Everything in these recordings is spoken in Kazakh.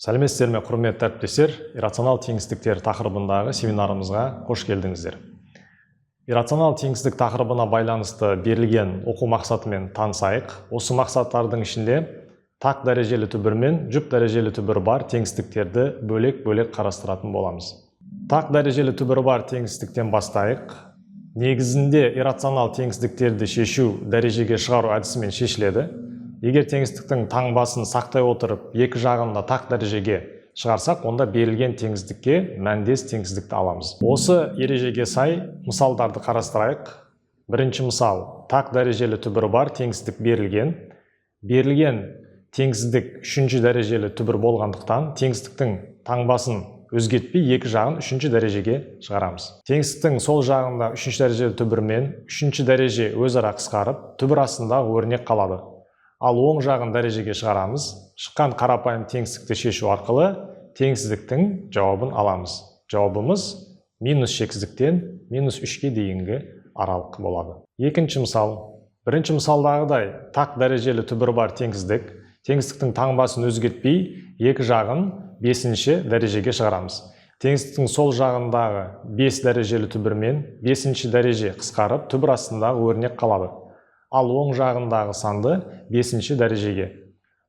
Сәлеметсіздер ме, құрметті әріптестер! Иррационал теңсіздіктер тақырыбындағы семинарымызға қош келдіңіздер. Иррационал теңсіздік тақырыбына байланысты берілген оқу мақсатымен танысайық. Осы мақсаттардың ішінде тақ дәрежелі түбір мен жұп дәрежелі түбірі бар теңсіздіктерді бөлек-бөлек қарастыратын боламыз. Тақ дәрежелі түбірі бар теңсіздіктен бастайық. Негізінде иррационал теңсіздіктерді шешу дәрежеге шығару әдісімен шешіледі. Егер теңсіздіктің таңбасын сақтай отырып, екі жағын да тақ дәрежеге шығарсақ, онда берілген теңсіздікке мәндес теңсіздікті аламыз. Осы ережеге сай мысалдарды қарастырайық. Бірінші мысал: тақ дәрежелі түбірі бар теңсіздік берілген. Берілген теңсіздік үшінші дәрежелі түбір болғандықтан, теңсіздіктің таңбасын өзгертпей, екі жағын үшінші дәрежеге шығарамыз. Теңсіздіктің сол жағында үшінші дәрежелі түбір мен үшінші дәреже өзара қысқарып, түбір астындағы өрнек қалады. Ал оң жағын дәрежеге шығарамыз. Шыққан қарапайым теңсіздікті шешу арқылы теңсіздіктің жауабын аламыз. Жауабымыз минус шексіздіктен минус 3-ке дейінгі аралық болады. Екінші мысал. Бірінші мысалдағыдай тақ дәрежелі түбірі бар теңсіздік. Теңсіздіктің таңбасын өзгертпей, екі жағын бесінші дәрежеге шығарамыз. Теңсіздіктің сол жағындағы 5 дәрежелі түбір мен бесінші дәреже қысқарып, түбір астындағы өрнек қалады. Ал оң жағындағы санды бесінші дәрежеге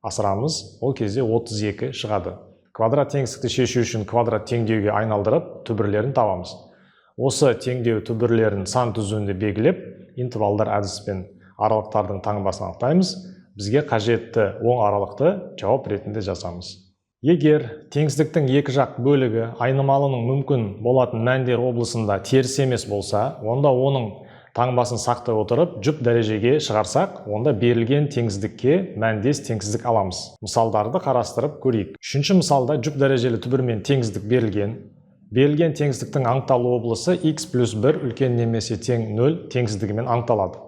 асырамыз, ол кезде 32 шығады. Квадрат теңсіздікті шешу үшін квадрат теңдеуге айналдырып, түбірлерін табамыз. Осы теңдеу түбірлерін сан түзуінде белгілеп, интервалдар әдіспен аралықтардың таңбасын анықтаймыз. Бізге қажетті оң аралықты жауап ретінде жазамыз. Егер теңсіздіктің екі жақ бөлігі айнымалының мүмкін болатын мәндер облысында теріс емес болса, онда оның таңбасын сақтай отырып, жұп дәрежеге шығарсақ, онда берілген теңсіздікке мәндес теңсіздік аламыз. Мысалдарды қарастырып көрейік. Үшінші мысалда жұп дәрежелі түбірмен теңсіздік берілген. Берілген теңсіздіктің анықталу облысы x плюс 1 үлкен немесе тең 0 теңсіздігімен анықталады.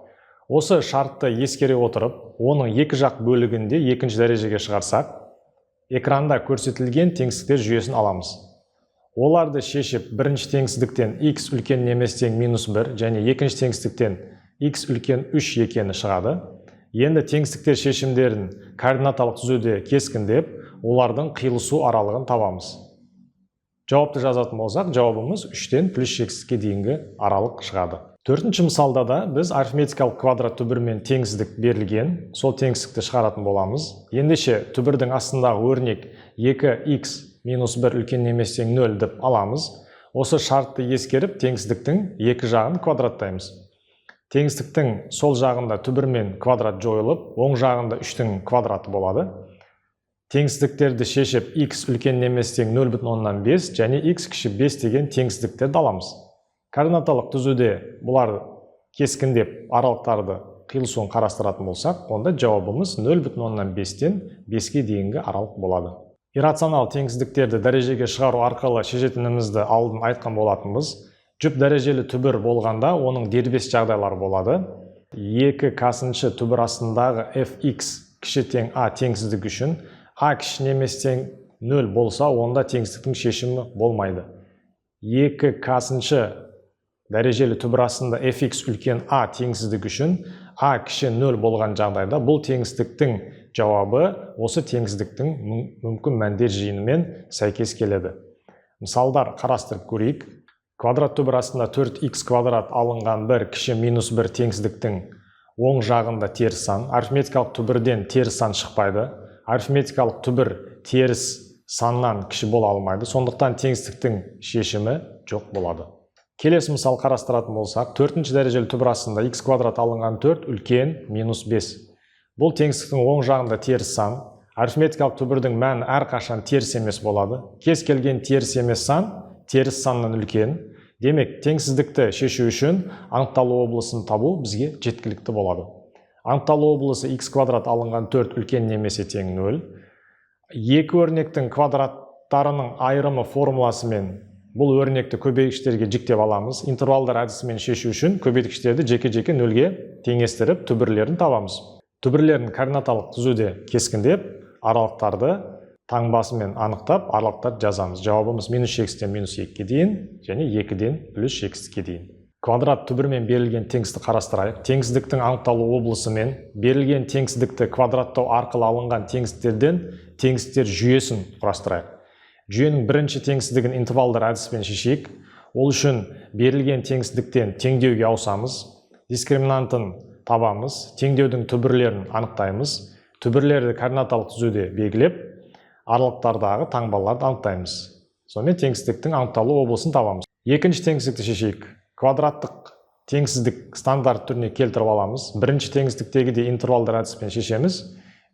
Осы шартты ескере отырып, оның екі жақ бөлігінде екінші дәрежеге шығарсақ, экранда көрсетілген теңсіздіктер жүйесін аламыз. Оларды шешіп, бірінші теңсіздіктен x үлкен немесе тең минус 1 және екінші теңсіздіктен x үлкен 3 екені шығады. Енді теңсіздіктер шешімдерін координаталық түзуде кескіндеп, олардың қиылысу аралығын табамыз. Жауапты жазатын болсақ, жауабымыз 3-тен плюс шексіздікке дейінгі аралық шығады. Төртінші мысалда да біз арифметикалық квадрат түбірмен теңсіздік берілген, сол теңсіздікті шығаратын боламыз. Ендеше түбірдің астындағы өрнек 2x минус 1 үлкен немесе тең 0 деп аламыз. Осы шартты ескеріп, теңсіздіктің екі жағын квадраттаймыз. Теңсіздіктің сол жағында түбір мен квадрат жойылып, оң жағында 3-тің квадраты болады. Теңсіздіктерді шешіп, x үлкен немесе тең 0,5 және x кіші 5 деген теңсіздіктерді аламыз. Координаталық түзуде бұлар кескіндеп, аралықтарды қиылысуын қарастыратын болсақ, онда жауабымыз 0,5-тен 5-ке дейінгі аралық болады. Иррационал теңсіздіктерді дәрежеге шығару арқылы шешетінімізді алдын айтқан болатынбыз. Жұп дәрежелі түбір болғанда, оның дербес жағдайлары болады. 2 касыншы түбір астындағы fx кіші тең а теңсіздік үшін а кіші немесе тең 0 болса, онда теңсіздіктің шешімі болмайды. 2 касыншы дәрежелі түбір астында fx үлкен а теңсіздік үшін а кіші 0 болған жағдайда, бұл теңсіздіктің жауабы осы теңсіздіктің мүмкін мәндер жиынымен сәйкес келеді. Мысалдар қарастырып көрейік. Квадрат түбір астында 4x квадрат алынған 1 кіші минус 1 теңсіздіктің оң жағында теріс сан. Арифметикалық түбірден теріс сан шықпайды. Арифметикалық түбір теріс саннан кіші бола алмайды. Сондықтан теңсіздіктің шешімі жоқ болады. Келесі мысал қарастыратын болсақ, төртінші дәрежелі түбір астында x квадрат алынған 4 үлкен минус 5. Бұл теңсіздіктің оң жағында теріс сан. Арифметикалық түбірдің мәні әрқашан теріс емес болады. Кез келген теріс емес сан теріс саннан үлкен. Демек, теңсіздікті шешу үшін анықталу облысын табу бізге жеткілікті болады. Анықталу облысы x квадрат алынған 4 үлкен немесе тең 0. Екі өрнектің квадраттарының айырымы формуласымен бұл өрнекті көбейткіштерге жіктеп аламыз. Интервалдар әдісімен шешу үшін көбейткіштерді жеке-жеке нөлге теңестіріп, түбірлерін табамыз. Түбірлерін координаталық түзуде кескіндеп, аралықтарды таңбасымен анықтап, аралықтарды жазамыз. Жауабымыз минус шексізден минус 2-ге дейін және 2-ден плюс шексіздікке дейін. Квадрат түбірмен берілген теңсіздік қарастырайық. Теңсіздіктің анықталу облысымен берілген теңсіздікті квадраттау арқылы алынған теңсіздіктерден теңсіздіктер жүйесін құрастырайық. Жүйенің бірінші теңсіздігін интервалдар әдіспен шешейік. Ол үшін берілген теңсіздіктен теңдеуге ауысамыз, дискриминантын табамыз, теңдеудің түбірлерін анықтаймыз, түбірлерді координаталық түзуде белгілеп, аралықтардағы таңбаларды анықтаймыз. Сонымен теңсіздіктің анықталу облысын табамыз. Екінші теңсіздікті шешейік. Квадраттық теңсіздік стандарт түріне келтіріп аламыз. Бірінші теңсіздіктегідей интервалдар әдіспен шешеміз.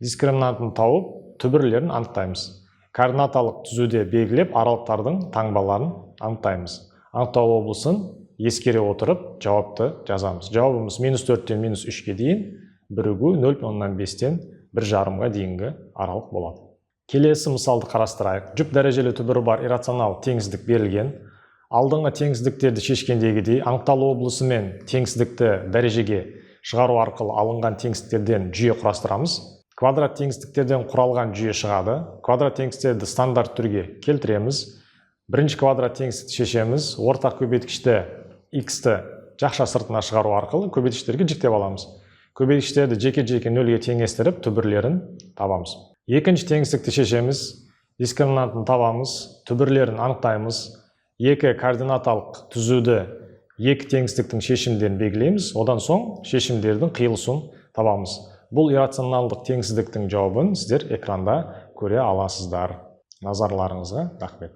Дискриминантын тауып, түбірлерін анықтаймыз. Координаталық түзуде белгілеп, аралықтардың таңбаларын анықтаймыз. Анықталу облысын ескере отырып, жауапты жазамыз. Жауабымыз минус 4-тен минус 3-ке дейін, бірігу 0,5-тен 1,5-ға дейінгі аралық болады. Келесі мысалды қарастырайық. Жұп дәрежелі түбірі бар иррационал теңсіздік берілген. Алдыңғы теңсіздіктерді шешкендегідей анықталу облысымен теңсіздікті дәрежеге шығару арқылы алынған теңсіздіктерден жүйе құрастырамыз. Квадрат теңсіздіктерден құралған жүйе шығады. Квадрат теңсіздіктерді стандарт түрге келтіреміз. Бірінші квадрат теңсіздікті шешеміз. Ортақ көбейткішті x-ті жақша сыртына шығару арқылы көбейткіштерге жіктеп аламыз. Көбейткіштерді жеке-жеке нөлге теңестіріп, түбірлерін табамыз. Екінші теңсіздікті шешеміз. Дискриминантын табамыз, түбірлерін анықтаймыз. Екі координаталық түзуді екі теңсіздіктің шешімдерін белгілейміз. Одан соң шешімдердің қиылысуын табамыз. Бұл иррационалдық теңсіздіктің жауабын сіздер экранда көре аласыздар. Назарларыңызға рахмет.